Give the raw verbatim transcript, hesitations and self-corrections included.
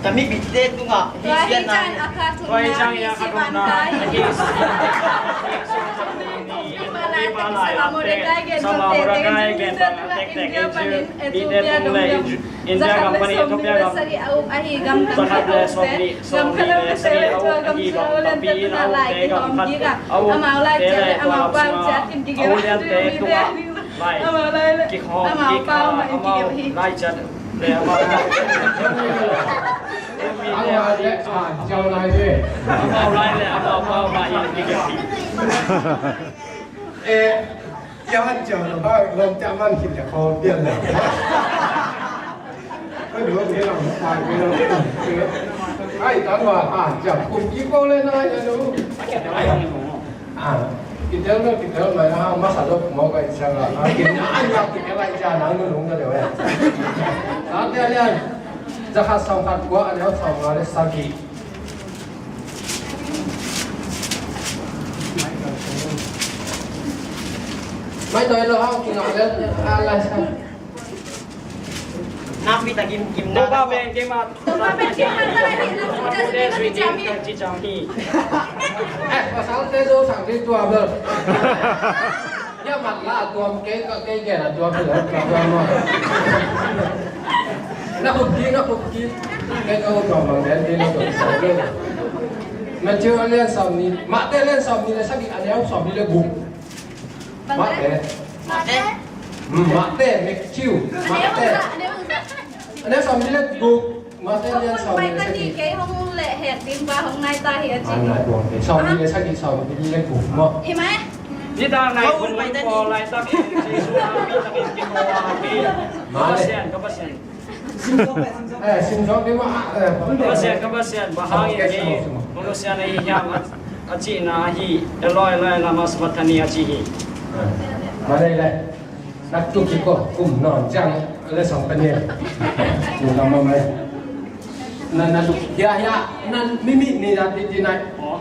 Ka mipite tungah hih siatna hi. Tua hi ciangin a kha thumna hi. India company, Ethiopia company, Ethiopia gam, za khat le sawmnih, sawmnih le sagih a om ahi gam tampi in a omte gam khat a omte le tua gam sungah a uliante tungah lai kikhawm kik a, amau lai ciat le amau amau lai le amau pau lai in kik a. Eh, Tua han ciang lo ba lom ciang man khin le kho pian le. Ko du ni lo pa ni lo. Ai, tan wa han ciang kum ki ko le na ya lo. Ah, kitel lo, kitel mai na, masa lo mo ka ciang la. Ah, kin na an ya kitel lai ciang na lo lo na le. Sa te lian. Za khat sawm khat kua, a neu sawm nga le sagih. Mai toi lo hau ki ngak le a lai sa. Nak mi ta kim kim na. Topa pen keima. Topa pen keima ta lai hi na. Topa pen keima ta lai hi. Ci cam hi. Eh, pasal te zo sang te tua bel. Ya mat la tuam ke ka ke ke la tuam bel. Na kup ki, na kup ki. Ke ka tuam bang ke na tuam sa ke. Matthew a lian sawmnih, Mate a lian sawmnih le sagih, a neu sawmnih le guk. Mate. Mate. Hmm, Mate, Matthew. Mate. A neu sawmnih le guk. Mate a lian sawmnih le sagih. Kei hong le hek ding ba hong nai ta hi a ci. Sawmnih le sagih, sawmnih le guk maw. Hi mai. Ni ta nai kun ko lai ta ki Jesu a mi ta ki ko a mi. Mate. Ka Pasian, ka Pasian. Eh, sim zawk ding mah, eh, Pasian, ka Pasian, bang hangin kei hong nusia na hi hiam, a, a cihna ahi, Eloi, Eloi, lama sabachthani, a ci hi. Eh, mah leh, leh. Nak tuk kik ko, kum nawn ciang, leh sawm peuh ni. Kum nawn mah mai. Na, na tuk, ya, ya, na mi mi ni na ti ti nai. Aw.